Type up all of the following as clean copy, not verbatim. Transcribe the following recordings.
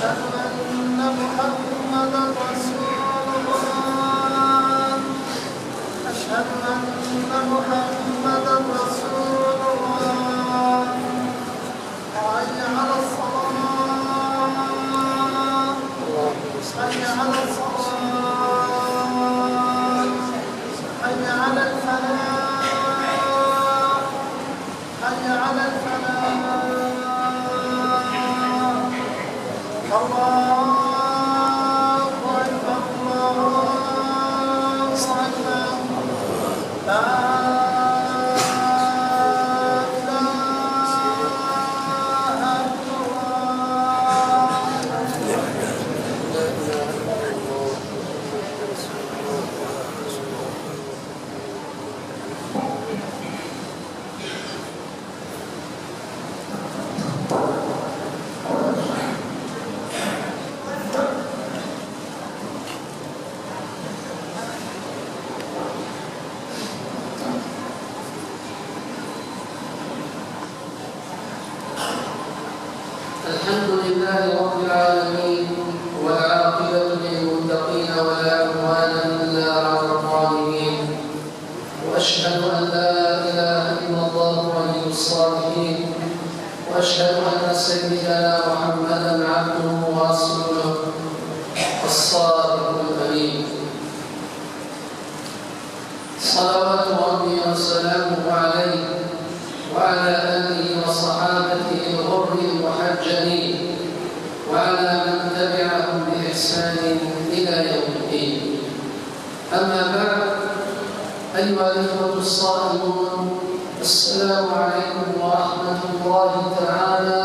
أشهد أن محمدا رسول الله. أشهد أن محمدا رسول الله. حي على الصلاة. حي على الصلاة. حي على الفلاح. حي على الفلاح. الله أكبر، الله أكبر، لا إله إلا الله. لا إله إلا الله محمد رسول الله. الحمد لله رب العالمين، والعاقبة للمتقين، ولا عدوان إلا على الظالمين، وأشهد أن لا إله إلا الله ولي الصالحين، وأشهد أن سيدنا محمدا عبده ورسوله الصادق الأمين. صلوات ربي وسلامه عليه وعلى آله وصحابته الغر المحجلين، وعلى من تبعهم بإحسان إلى يوم الدين. أما بعد، أيها الإخوة الصائمون، السلام عليكم ورحمة الله تعالى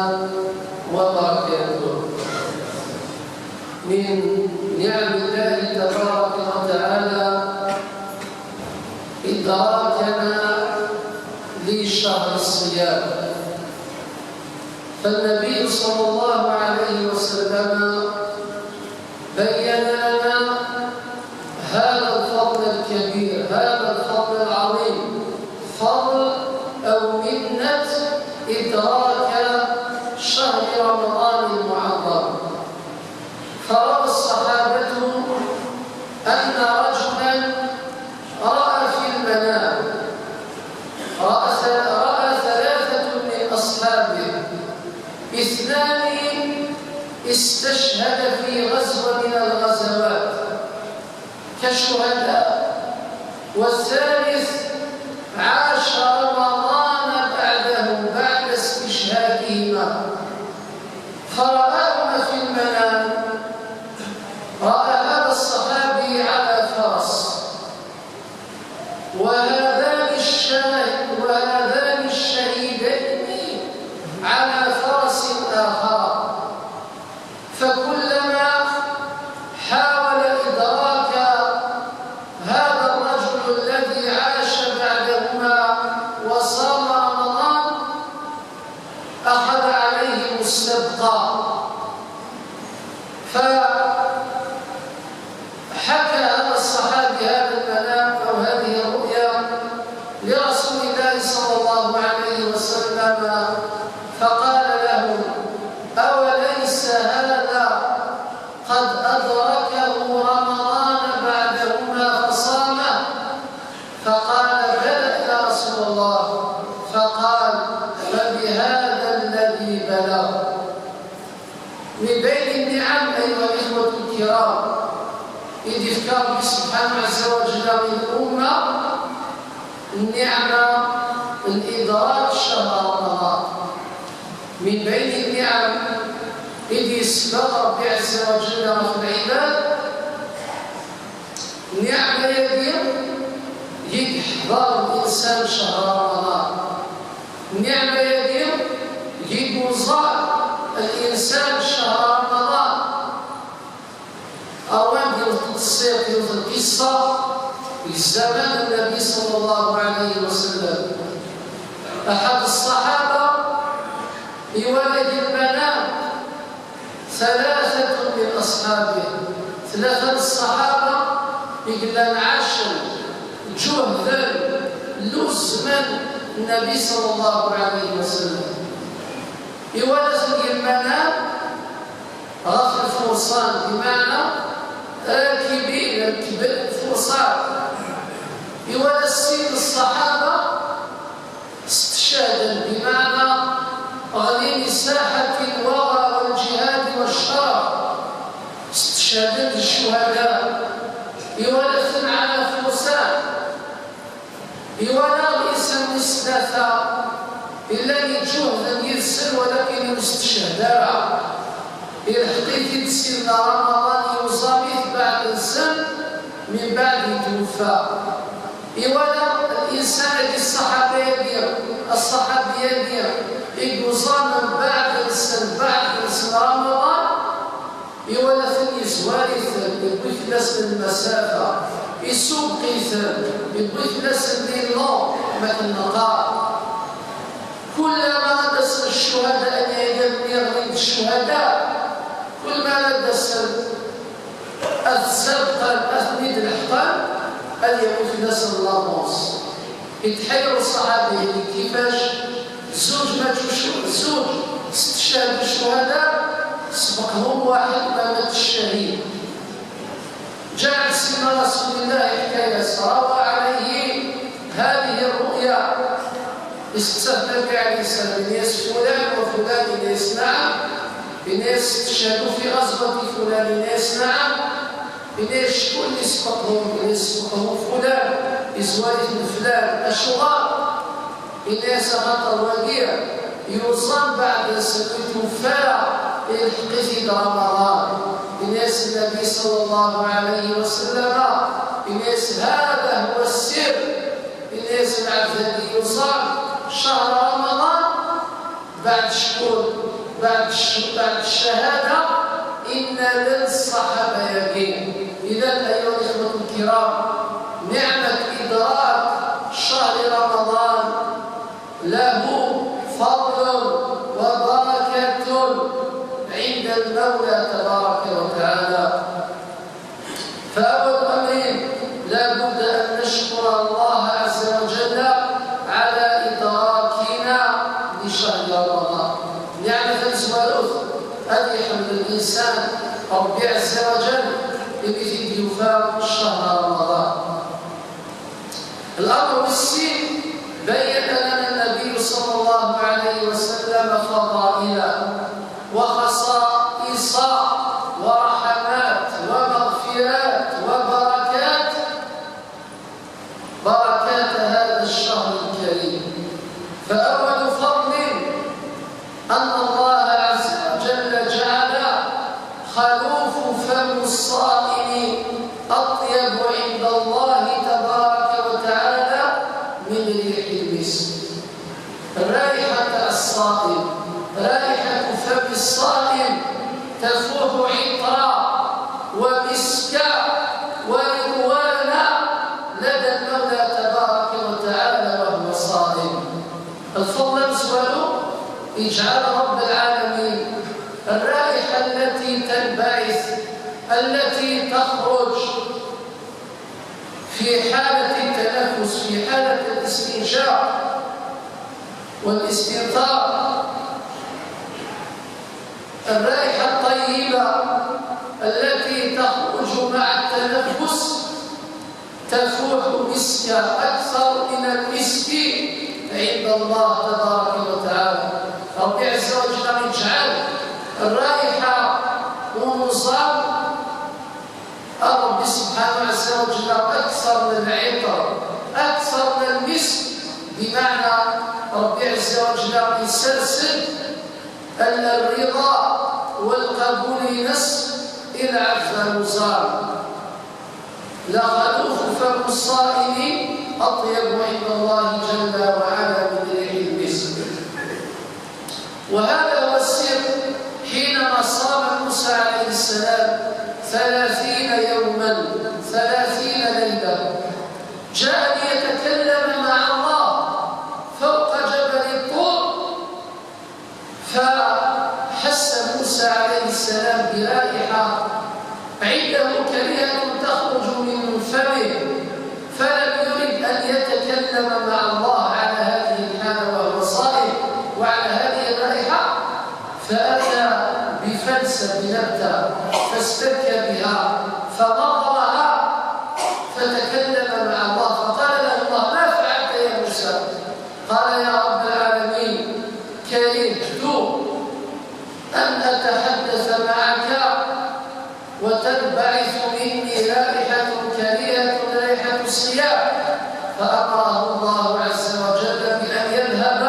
وبركاته. من نعم الله تبارك وتعالى إدراكنا لشهر الصيام، فالنبي صلى الله عليه وسلم بين لنا هذا الفضل الكبير، هذا الفضل العظيم، فضل أو منة إدراك شهر رمضان المعظم. فروى الصحابة أن رجلا رأى في المنام، رأى ثلاثة من أصحابه، اثنان استشهد في غزوة من الغزوات كشهداء، والثالث عاش رمضان بعده بعد استشهادهما. فرآهما في المنام، رأى هذا الصحابي على فرس، وهذان الشهيدين على فرس آخر. فكلما حاول إدراك هذا الرجل الذي عاش بعدهما وصام رمضان أخذ عليهم السبق. فحكى هذا الصحابي هذا المنام أو هذه الرؤيا لرسول الله صلى الله عليه وسلم، فقال له: أوليس هذا قد أدركه رمضان بعدهما فصامه؟ فقال: بلى يا رسول الله. فقال: فبهذا الذي بلغ. من بين النعم أيها الإخوة الكرام إذ افكار سبحانه عز وجل من الأمة النعمة الإدراك شهر رمضان. من بين النعم إذ يسبق ربي عز وجل في العباد نعمة يدير يحضر الإنسان شهر رمضان، نعمة يدير يوزع الإنسان شهر رمضان. أوان التصير في القصة في زمان النبي صلى الله عليه وسلم، أحد الصحابة يولد المنام ثلاثة من أصحابه، ثلاثة الصحابة يقول العشر جهدا لزما النبي صلى الله عليه وسلم. يولد المنام غفل الفرسان، بمعنى راكبين الفرسان. يولا السيد الصحابة استشهادا، بمعنى غليل ساحة الوغى والجهاد والشرف، استشهدت الشهداء. يولا على فرسان، يولا الإنسان الثلاثة إلا يجوه لم يرسل ولكن يستشهد. الحقيقة سيدنا رمضان يصابيث بعد السن من بعد توفى. يولا الإنسان الصحابي الصحابي يصام بعد السن بعد السن رمضان، يولا ثني زوارث يبغي ثلاث المسافة يسوق يبغي ثلاث الليل ما النقاء. كلما دس الشهداء يغلب الشهداء، كل ما دس السبق الأثنيد الحقان أن يكون في ناس اللاموس. يتحيروا الصحابي كيفاش زوج ما زوج استشهدوا الشهداء سبقهم واحد ما مات الشهيد. جاء سيدنا رسول الله حكاية روى عليه هذه الرؤيا، استثنى النبي عليه السلام الناس فلان وفلان الناس نعم، الناس استشهدوا في غزوة فلان الناس نعم، الناس شكون اللي سبقهم؟ الناس سبقهم فلان إزوارث من فلان الشغار. الناس غطى الوديع يوصل بعد سنة توفى الحق في رمضان. الناس النبي صلى الله عليه وسلم الناس هذا هو السر. الناس العبد الذي يصام شهر رمضان بعد شكون؟ بعد الشهادة إن للصحابة يقين. إذا أيها الإخوة الكرام، نعمة إدراك شهر رمضان له فضل وبركة عند المولى تبارك وتعالى. فأول أمر لا بد أن نشكر الله عز وجل على إدراكنا لشهر رمضان. نعمة الزوالوث هذه حمد الإنسان ربي عز وجل اللي يوفى شهر رمضان. الأمر السين بين لنا النبي صلى الله عليه وسلم فضائل وخصائص ورحمات ومغفرات وبركات، بركات هذا الشهر الكريم. فأول فضل أن الله عز وجل جعل خلوف فم الصائم أطيب عند الله تبارك وتعالى من ريح المسك. رائحة الصائم، رائحة فم الصائم تفوح عطرا ومسكا ورضوانا لدى المولى تبارك وتعالى وهو صائم. الفضل الأول اجعل رب العالمين الرائحة التي تنبعث التي تخرج في حالة التنفس، في حالة الاستنشاق والاستنثار، الرائحة الطيبة التي تخرج مع التنفس تفوح مسكا أكثر من المسك عند الله تبارك وتعالى. ربي عز وجل يجعل الرائحة ونصاب ربي سبحانه عز وجل أكثر من العطر، أكثر من المسك، بمعنى ربي عز وجل يسلسل الرضا والقبول نس إلى عبد المصاب. لا خلوف فم الصائم أطيب عند الله جل وعلا من ريح المسك. وهذا هو السر حينما صام موسى عليه السلام 30 يوما 30 ليلة، جاء ليتكلم مع الله فوق جبل الطور، فحس موسى عليه السلام برائحة عنده كريهة تخرج من فمه، فلم يرد أن يتكلم مع الله على هذه الحالة وهو صائم وعلى هذه الرائحة، فأتى بفلس استأنس بنبتة فاستكى بها فنظرها فتكلم مع الله، فقال له الله: ما فعلت يا موسى؟ قال: يا رب العالمين، كرهت أن أتحدث معك وتنبعث مني رائحة كريهة، رائحة الصيام. فأمره الله عز وجل بأن يذهب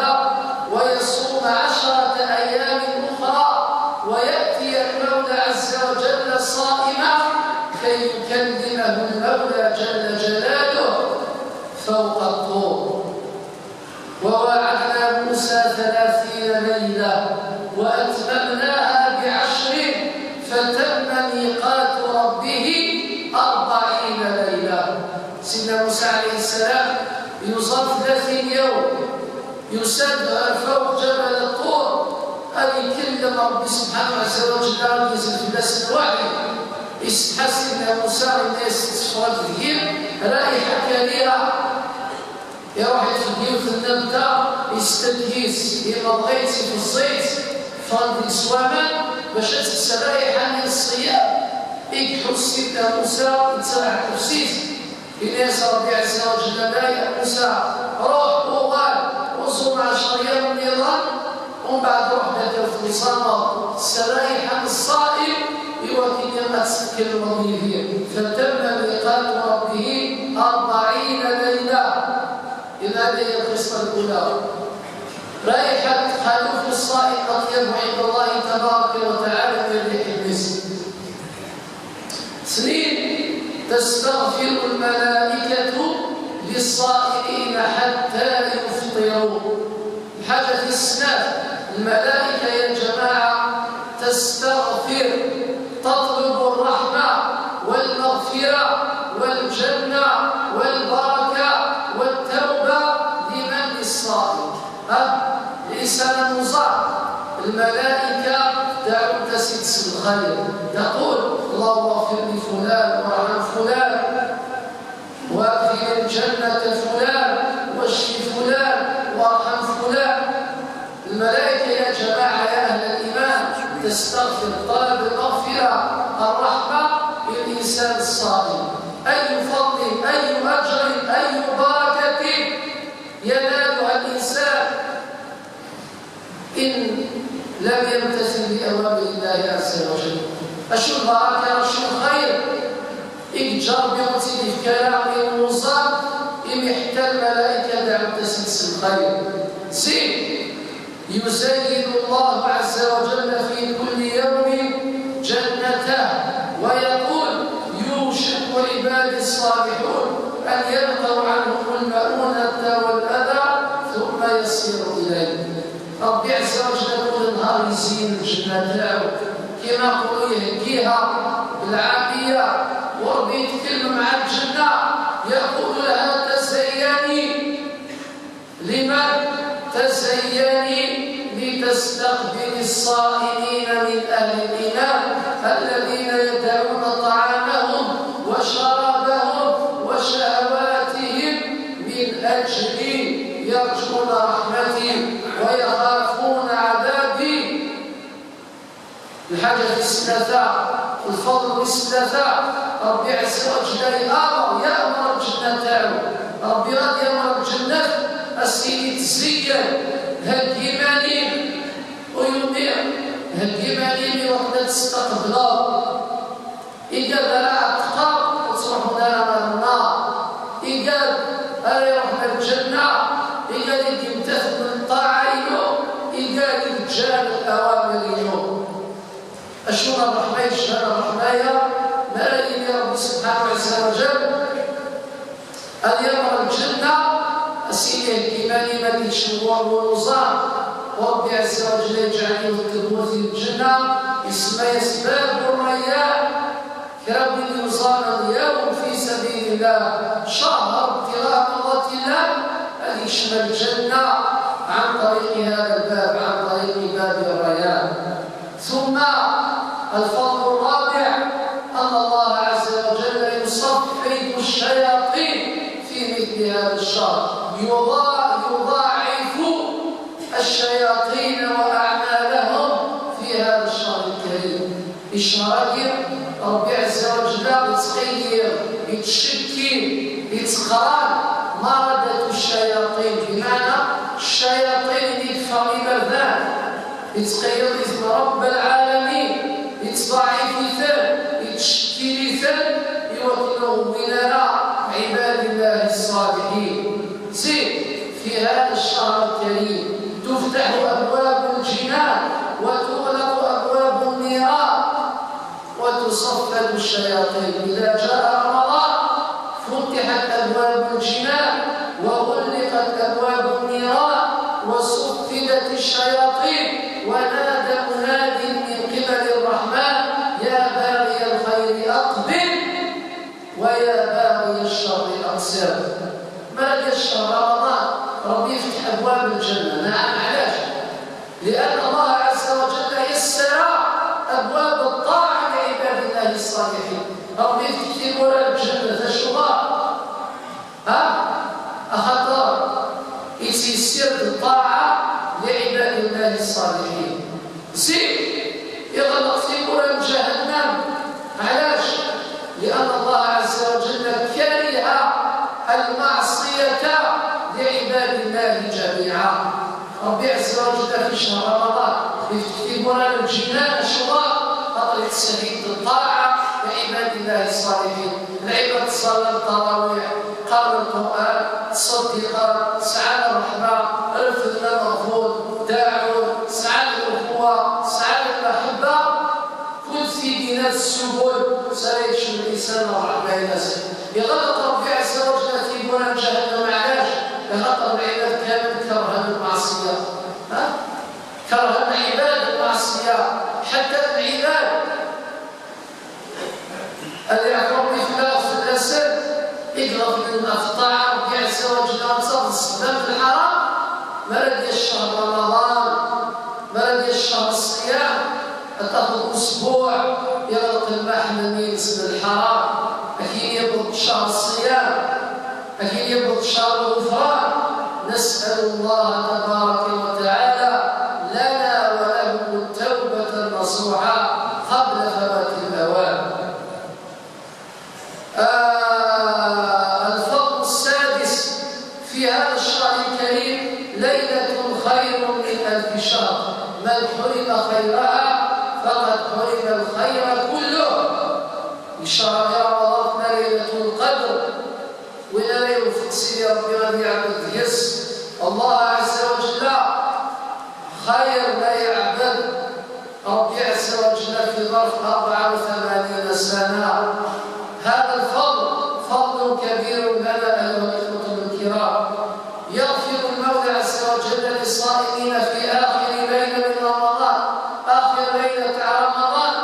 ويصوم 10 أيام أخرى ويأتي المولى عز وجل صائما كي يكلمه المولى جل جلاله فوق الطور. وواعدنا موسى 30 ليلة وأتممناها ب10 فتم ميقات ربه 40 ليلة. سيدنا موسى عليه السلام يصام 30 يوم، يسد فوق جبل الطور، أن يكلم ربي سبحانه عز وجل ينزل في الناس الوحي. يستحى سيدنا موسى الناس تصفر فيه رائحة كريهة، يروح يتفقيو في النبتة يستدهيس يمضغيت في الزيت فرد سواما باش تكسر رائحة من الصيام. يكحو سيدنا موسى يتسرع التفسيس الناس ربي عز وجل: لا يا موسى، روح وغال وصوم 10 أيام النظام ومن بعد روح لك في الصلاة السرائحة الصائم يوكل ما تسكن ربه. فتم ميقات ربه 40 ليلة. إذا هذه هي القصة الأولى. رائحة خلوف الصائم أطيب عند الله تبارك وتعالى من ريح المسك. 2، تستغفر الملائكة للصائمين حتى يفطروا. الحاجة في السنة، الملائكة يا جماعة تستغفر، تطلب الرحمة والمغفرة والجنة والبركة والتوبة لمن؟ للصائم. الإنسان المصاب الملائكة دعوا تسدس الخير، تقول: اللهم اغفر لفلان وارحم فلان وادخل الجنة فلان واشف فلان وارحم فلان. الملائكة يا جماعة يا أهل الإيمان تستغفر، طلب المغفرة الرحمة للإنسان الصائم. أي فضل، أي أجر، أي بركة ينالها الإنسان إن لم يمتثل بأوامر الله عز وجل؟ أشو البركة، أشو الخير؟ إجر بيوتي في كلام الموصى إن احتى الملائكة دعوا تسلسل الخير. سين، يزين الله عز وجل في كل يوم جنته ويقول: يوشك عبادي الصالحون أن يلقوا عنهم المؤونة والأذى ثم يصير إليه. ربي عز وجل كل نهار يزين الجنة تاعو كما نقولوا يهكيها بالعافية، وربي يتكلم مع الجنة يقول لها: تزيني. لمن؟ تزيني لتستقبل الصائمين من أهل الإيمان الذين يدعون طعامهم وشرابهم وشهواتهم من أجلي، يرجون رحمتي ويخافون عذابي. الحاجة الثلاثة، الفضل الثلاثة، ربي عز وجل يأمر الجنة تاعو، ربي غادي يأمر الجنة السيدي تزين هالكيمانين ويمير هالكيمانين وقت تستقبلها. إذا لا تقى وتروح لنا النار، إذا لا يروح للجنة، إذا يمتثل من طاعة إذا يتجاهل الأوامر. أشهر الرحمة، شهر الرحمة، ما يا ربي سبحانه عز وجل أن يمر الجنة السيدة الإيماني ما تشوار ونظام، وربي عز وجل يجعل في الجنة اسمه أسباب الرياء كرب النظام اليوم في سبيل الله شهر ابتغاء مرضات الله أن يشمل الجنة عن طريق هذا الباب، عن طريق باب الرياء. ثم الفضل الرابع أن الله عز وجل يصفد الشياطين في مثل هذا الشهر، يضاعف الشياطين وأعمالهم في هذا الشهر الكريم. الشهر ربي عز وجل يتقير يتشكي يتقران مردة الشياطين، بمعنى الشياطين اللي يكفر بردان يتقير اسم رب العالمين، يتضعف ثم يتشكي ثم يوكله بنا عباد الله الصالحين. زيد في هذا الشهر الكريم تفتح أبواب الجنان وتغلق أبواب النيران وتصفد الشياطين. إذا جاء رمضان فتحت أبواب الجنان وغلقت أبواب النيران وصفدت الشياطين، ونادى مناد من قبل الرحمن: يا باغي الخير أقبل ويا باغي الشر أقصر. ما الشهر رمضان ربي يفتح أبواب الجنة. نعم، علاش؟ لأن الله عز وجل يسر أبواب الطاعة لعباد الله الصالحين. ربي يفتح أبواب الجنة الشغار ها أخطر يسير الطاعة لعباد الله الصالحين. زيد يغلق في أبواب جهنم. علاش؟ لأن الله عز وجل كره المعصية لعباد الله جميعا. ربي عز وجل في شهر رمضان يفتح أبواب الجنان الشغار خاطر يتسهل الطاعة لعباد الله الصالحين. العباد الصلاة التراويح، قرأ القرآن، تصدق، سعى الرحمة، رفض المغفور، داعون، سعى الأخوة، سعى المحبة، كل في دينات السبل سيعيش الإنسان الرحمة الناس. يغلق ربي عز وجل في بنان جهنم. علاش؟ يغلق العباد كامل كرها المعصية، ها؟ كرها العباد المعصية، حتى العباد اللي يعرفوا في الأسد يقرب من الطاعة. ربي عز وجل صار الصدام في الحرام. ما الشهر رمضان، ما الشهر الصيام، تاخذ أسبوع يغلق المحل من الحرام. أكيد يبرد شهر الصيام، أكيد يبرد شهر الغفران. نسأل الله تبارك وتعالى لنا ولهم التوبة النصوحة قبل فوات الأوان. الفضل السادس في هذا الشهر الكريم: ليلة خير من 1000 شهر، من حرم خيرها فقد حرم الخير كله. الشهر رمضان ليلة القدر، وإلى ليلة سيدي ربي غادي يعبد يس الله عز وجل خير ما يعبد ربي عز وجل في ظرف 84 سنة. هذا الفضل فضل كبير لنا أيها الإخوة الكرام. يغفر المولى عز وجل للصائمين في آخر ليلة من رمضان، آخر ليلة رمضان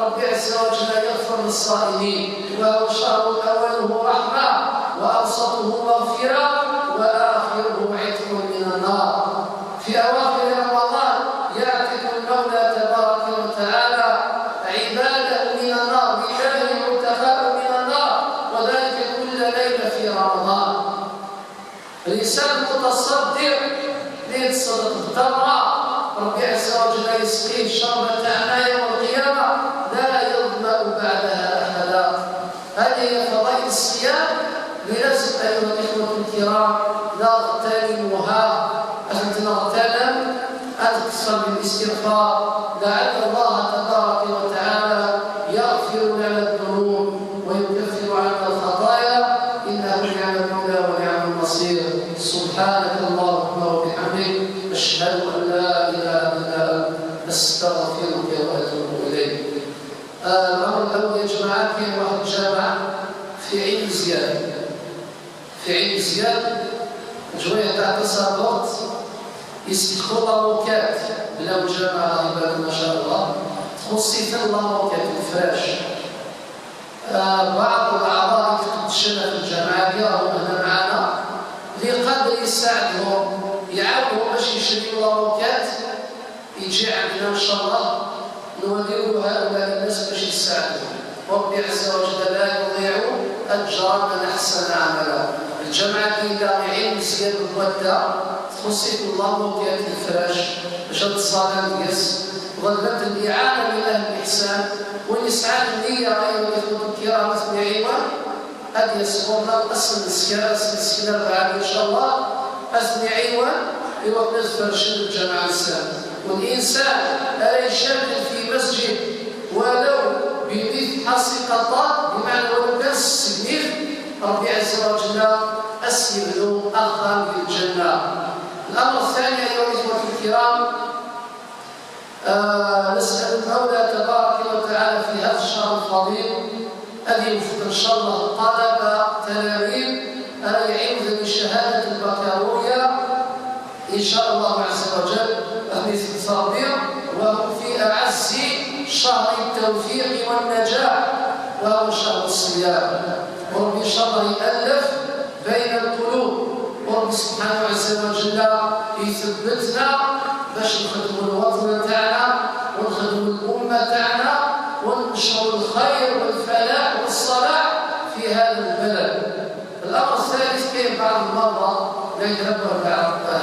ربي عز وجل يغفر للصائمين، وهو شهر أوله رحمة وأوسطه مغفرة وآخره عتق من النار. في أواخر رمضان يعتق المولى تبارك وتعالى عباده من النار، لله عتقاء من النار، وذلك كل ليلة في رمضان. الإنسان المتصدق ليتصدق بالتمرة ربي عز وجل يسقيه شربة عنا يوم القيامة لا يظمأ بعدها أحدا. هذه هي فضائل الصيام اللي لازم أيها الإخوة الكرام نغتنمها، أن نغتنم أكثر بالاستغفار لعل الله تبارك وتعالى يغفر لنا الذنوب ويكفر عنا الخطايا، إنه نعم المولى ونعم النصير. سبحانك اللهم وبحمدك، أشهد أن لا إله إلا أنت، أستغفرك وأتوب إليك. الأمر الأول يا جماعة، كاين واحد الجامعة في عين زياد، في عين زياد جوية تاع 9 وقت يستدخلوا la moquette بلا الجامعة الله ما شاء الله، تخصي la moquette الفراش. بعض الأعضاء اللي تقدشنا في الجامعة راهم هنا معنا اللي قادر يساعدهم يعاونهم باش يشريو la moquette يجي عندنا إن شاء الله نوليو هؤلاء الناس باش يساعدهم. وربي عز وجل لا يضيع أجر من أحسن عملا. الجامعة ديال عين زياد المودة تخصي la moquette الفراش باش تصالح ديال وغلبت الإعانة من أهل الإحسان ونسعى النية أيها الإخوة الكرام أثني أدي صغرنا أصل السكرة بعد إن شاء الله أثني عيوان يوقت نزفر الجماعة السلام. والإنسان لا يشارك في مسجد ولو بمثل حصي قطات، بمعنى ولو كان السجنيف، ربي عز وجل أسلم له أخا في الجنة. الأمر الثاني أيها الإخوة الكرام، نسأل المولى تبارك وتعالى في هذا الشهر الفضيل أن يوفق إن شاء الله طلبة تلاميذ أن يعود لشهادة البكالوريا إن شاء الله عز وجل أهل التربية، وهم في أعز شهر التوفيق والنجاح وهو شهر الصيام. وربي إن شاء الله يألف بين القلوب، وربي سبحانه عز وجل يثبتنا باش نخدموا الوطن تاعنا ونخدموا الأمة تاعنا وننشر الخير والفلاح والصلاح في هذا البلد. الأمر الثالث، كاين بعض المرضى لا يتنبه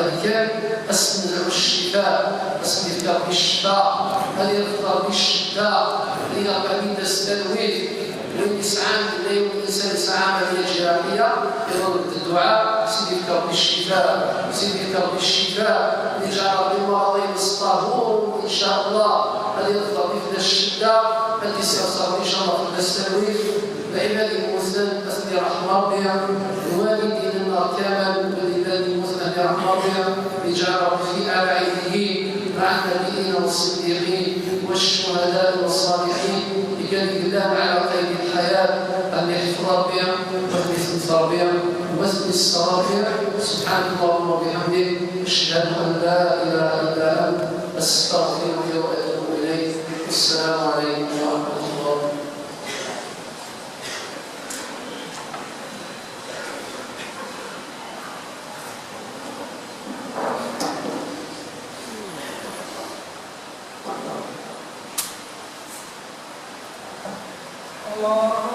الكامل، أسمع الشفاء، أسمع بالشفاء، هل يفطر بالشدة، هل يرفع من التلويث، والإسعام لا يمكن الإنسان يسعى عملية جراحية، يظل الدعاء سيدي بالشفاء، سيدي بالشفاء، يجعل بالمرضين الطهور إن شاء الله، هل يفطر مثل الشدة، هل يستغفر إن شاء الله في التلويث. العباد المسلم أسمي رحمة ربي، الوالدين النار كامل، والعباد المسلم رحمة ربي، يجعل في أعلى مع النبيين والصديقين والشهداء والصالحين بكلمة الله على قيد الحياة، أن يحفظ ربي ويحفظ ربي واسم السرابيع. سبحانك اللهم وبحمدك، أشهد أن لا إله إلا أنت، أستغفرك وأتوب إليك. السلام عليكم ورحمة الله. الله.